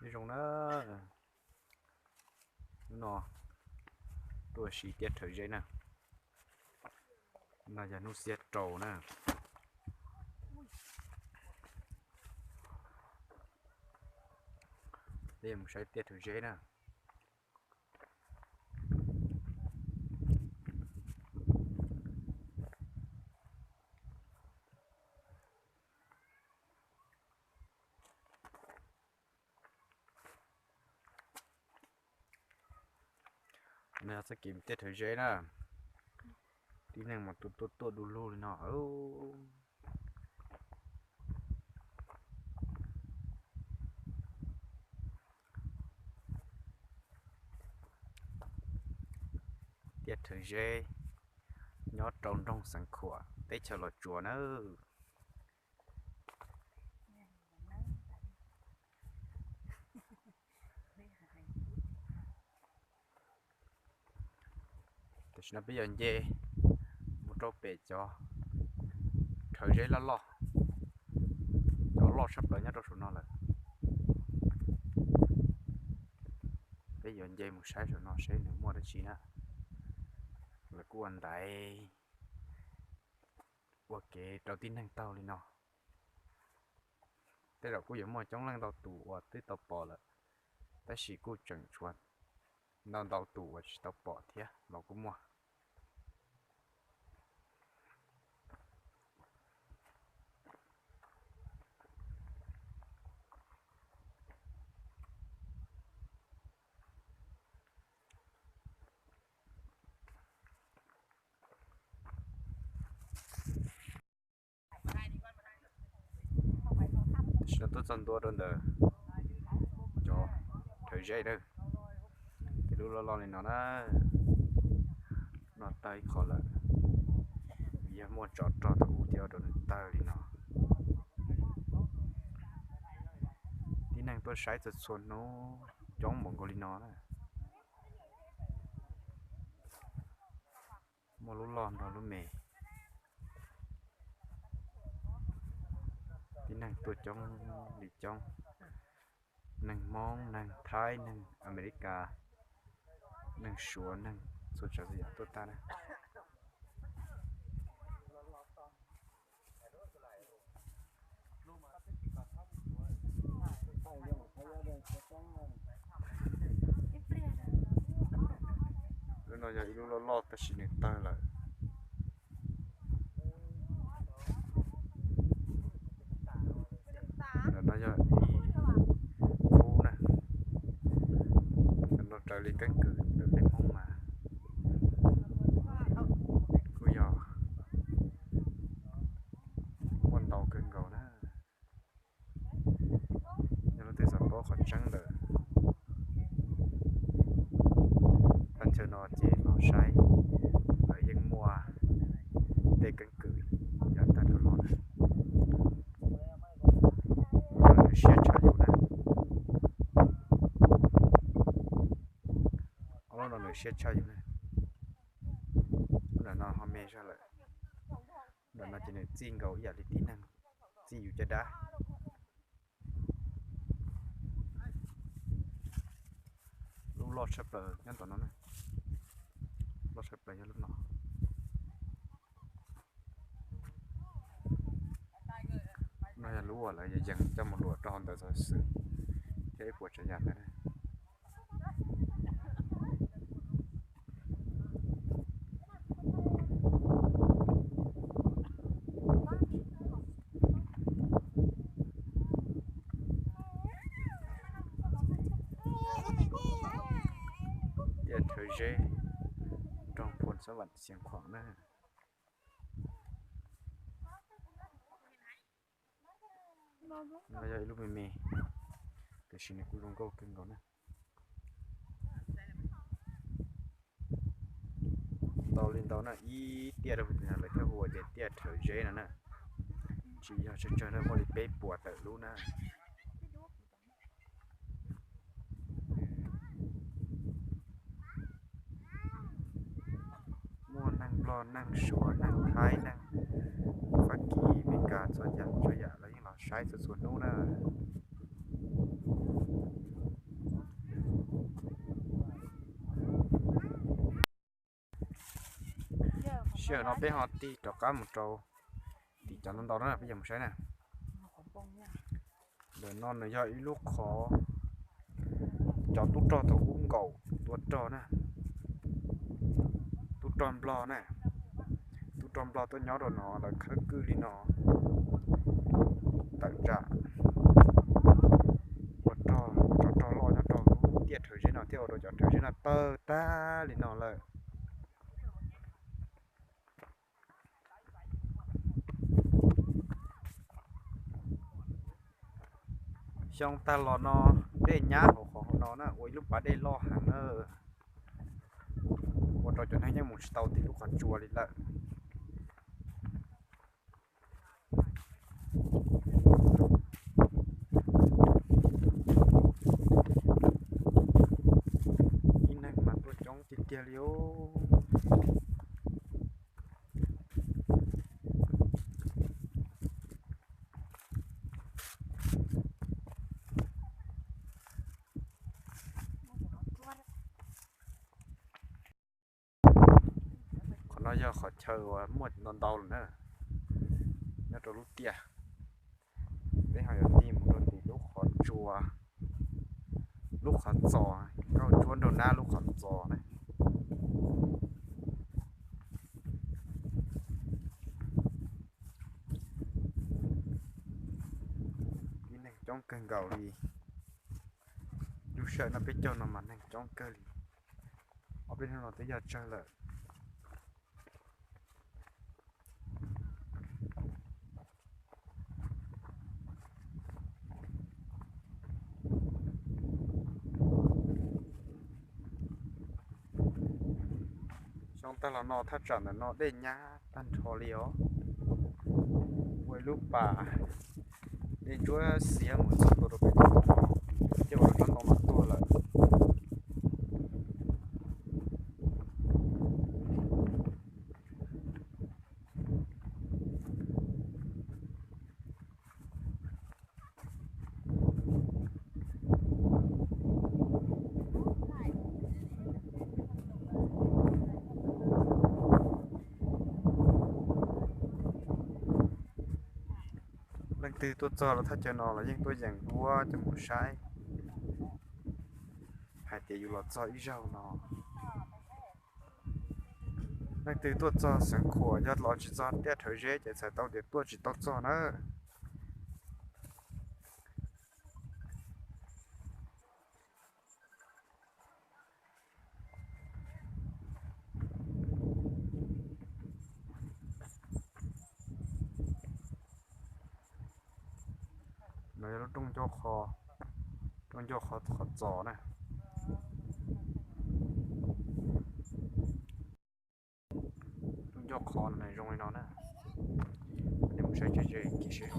Nyob zoo na, hnub no tuaj ua si tiaj rhawv zeb na. No yog hnub xiab rau na. Peb yuav mus saib tiaj rhawv zeb na. No yog txoj kev tiaj rhawv zeb na. Tib neeg mas tuaj tuaj tuaj du lug li no. Tiaj rhawv zeb nyob rau nroog Xeev Khuam teb chaws Los Tsuas nawb. Tam sim no peb yuav nce mus rau pem cov rhawv zeb loj loj, cov loj tshaj plaws nyob rau saum no lawm. Peb yuav nce mus saib saum no seb nws muaj dab tsi na. Lawv kuj ua ntaiv ua kev rau tib neeg taug li no. Tej zaum kuj yuav muaj coob leej ntau tus uas twb tau pom lawm, tab sis kuj tseem tshuav ntau ntau tus uas tsis tau pom thiab los kuj muaj. Tam sim no tuaj txog ntua rau ntawm cov rhawv zeb na, ces lub loj loj li no na, no tawg ib qho lawm, yog muaj tsov rog thaum ub thiaj ua rau nws tawg li no. Tib neeg tuaj saib txhua txhua hnub coob npaum nkaus li no na. Muaj lub loj nrog lub me. Tib neeg tuaj coob li coob, neeg Hmoob, neeg Thaib, neeg Amelikas, neeg Suav, neeg txhua tsav txhua yam tuaj tag na. Lub no yog ib lub loj loj tab sis nws tawg lawm. Ntawm no yog ib khub na. Ntawm no raws li keeb kwm ntawm peb Hmoob mas kuj yog muaj ntau kawg nkaus na. Yog leej twg xav paub qhov tseeb ntawm thaj chaw no ces los saib, lawv yeej muaj tej keeb kwm yav tag dhau los na. Lub no nws siab tshaj yus na. Ob lub no nws siab tshaj yus na. Lub ntawm no ho me zog lawm. Ntawm no ces nws txij nkaus ib yam li tib neeg txij yus caj dab. Lub loj tshaj plaws nyob ntawm no na. Loj tshaj plaws yog lub no. No yog lub uas lawv yees coj mus luam rau hauv ntawv xov xwm thiab ib puas tsav yam ntawd na. Tiaj rhawv zeb, nroog Phoos Xab Vam Xiav Khuam na. No yog ib lub me me, tiam sis nws kuj zoo nkauj kawg nkaus na. Ntau li ntau na, ib tiaj rau hauv no lawv thiaj hu ua tias tiaj rhawv zeb no na. Tsis yog tsawg tsawg na, muaj li peb puas tawm lub na. Muaj neeg Nplog, neeg Suav, neeg Thaib, neeg Fab Kis, Mes Kas, txhua yam txhua yam los yeej los saib txhua txhua hnub na. Yog no peb ho tig rov qab mus rau tim cov ntau ntau na peb yuav mus saib na. Ntawm no nws yog ib lub qhov cov tub rog thaum ub nkaum tuaj rog na, tub rog Nplog na, tub rog Nplog tuaj nyob rau no lawv khawb kwj li no, tawm tsam ua rog, cov rog loj nyob rau lub tiaj rhawv zeb no thiaj ua rau cov rhawv zeb no tawg tag li no lawm. Xyoo tag los no dej nyab hauv qhov hauv no na ua ib lub pas dej loj heev na, ua rau cov neeg yeej mus tsis tau tim lub qhov tsua li lawm. Ib neeg mas tuaj coob tiag tiag li os. Qhov no yog qhov chaw uas muaj ntau ntau lawm na, nyob rau lub tiaj. Peb ho yuav tig mus rau tim lub qhov tsua, lub qhov txos, nkauj ntsuab nraug nab lub qhov txos na. Ib neeg coob kawg nkaus li. Lub sij hawm no peb caug no mas neeg coob kawg li. Ob peb hnub no twb yog tsawg lawm. Xyoo tag los no thaj tsam ntawm no dej nyab tag nrho li os. Ua ib lub pas dej ntsuab xiav mus txog tua rau pem toj, ces ua rau tsob ntoo no tuag lawm. Leej twg tuaj txog los thaj chaw no los yeej tuaj yeem duab coj mus saib hais tias yus los txog ib zaug no. Leej twg tuaj txog Xeev Khuam yog los tsis txog tiaj Rhawv Zeb ces txhais tau tias tuaj tsis tau txog nawb. No yog lub rooj ncauj qhov, rooj ncauj qhov qhov txos na. Rooj ncauj qhov no zoo li no na. Nej mus saib ze ze kiag seb.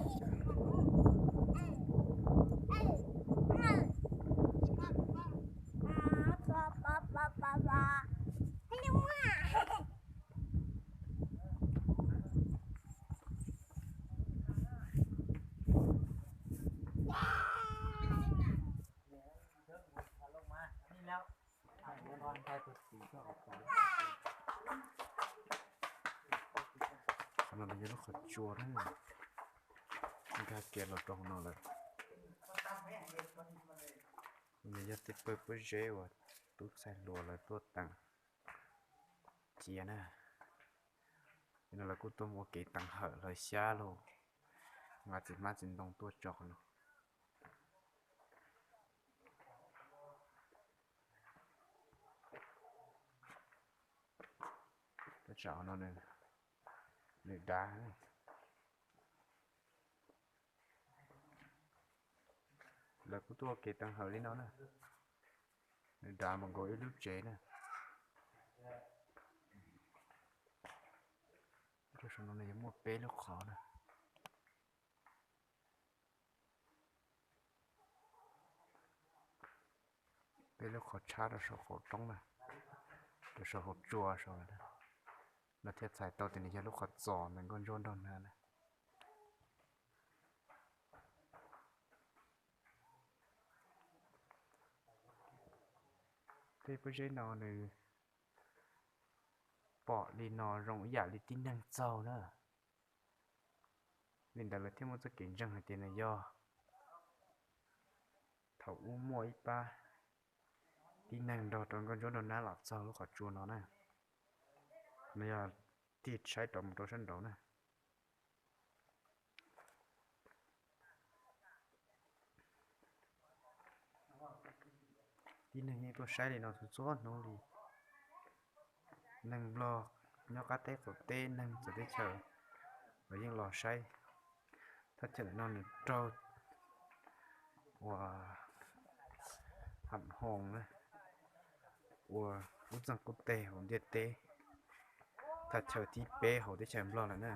Qhov no yog lub qhov tsua na, nkag kiag los rau hauv no lawm. Nws yog tej pawg pob zeb uas tub ntxhais hluas lawv tuaj teem cia na. Ces no lawv kuj tuaj mus ua kev teem hawm hlawv xyab los nqa txiv hmab txiv ntoo tuaj tso qhov no. Tab sis qhov no nws dav. Lawv kuj tuaj ua kev teem hawm li no na. Nws dav npaum nkaus ib lub tsev na. Rau saum no nws yuav muaj peb lub qhov na. Peb lub qhov tshab rau saum qaum roob na, rau saum hauv tsua saud na, lawv thiaj txhais tau tias nws yog lub qhov txos ntawm nkauj ntsuab nraug nab na. Tej pob zeb no nws pom li no zoo ib yam li tib neeg txaug na. Li ntawd lawv thiaj muaj txoj kev ntseeg hais tias nws yog thaum ub muaj ib pab tib neeg nrog rau nkauj ntsuab nraug nab los txog lub qhov tsua no na. No yog tig saib rov mus rau sab nraud na. Tib neeg yeej tuaj saib li no txhua txhua hnub li. Neeg Nplog nyob qab teb qaum teb, neeg txawv teb chaws los yeej los saib. Thaj chaw ntawm no nws raug ua ham hoo na, ua lub txeeg qub teg hauv ntiaj teb, thaj chaw thib peb hauv teb chaws Nplog lawm na.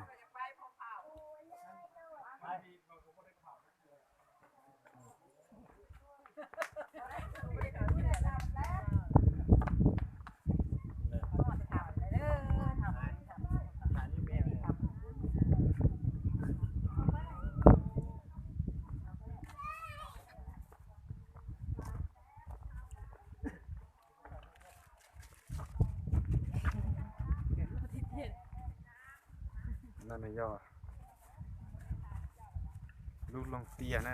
No nws yog lub loog tiaj na.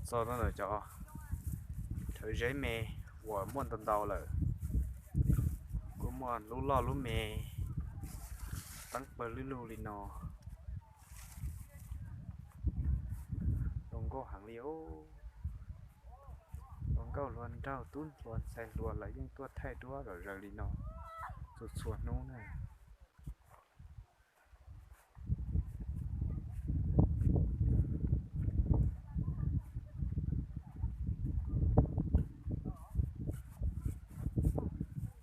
Txog ntawm cov rhawv zeb me uas muaj ntau ntau lawm, kuj muaj lub loj lub me teeb pawg lug lug li no. Zoo nkauj heev li os. Hluas nkauj hluas nraug tub hluas ntxhais hluas lawv yeej tuaj thaij duab zom zaws li no txhua txhua hnub na.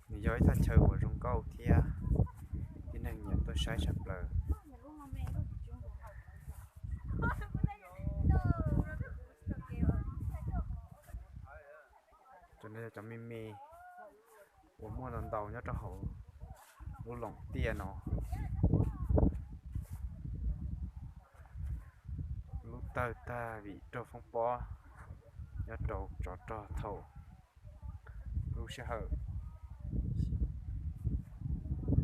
Nws yog ib thaj chaw uas zoo nkauj thiab tib neeg nyiam tuaj saib tshaj plaws. Cov no yog cov me me uas muaj ntau ntau nyob rau hauv lub loog tiaj no. Lub tawg tag vim raug foob pob nyob rau tsov rog thaum lub sij hawm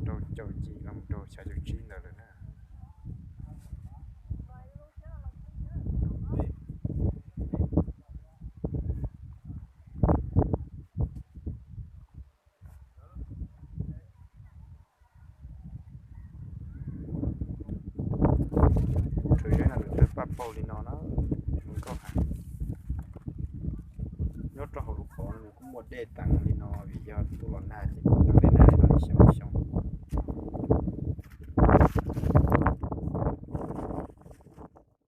rau caum yim los rau xya caum tsib ntawd lawm na. Rhawv zeb no nws tawg paj paug li no na, zoo nkauj heev. Nyob rau hauv lub qhov no nws kuj muaj dej teev li no vim yog tuaj los nag ces kuj teev dej nag li no li xyoo li xyoo.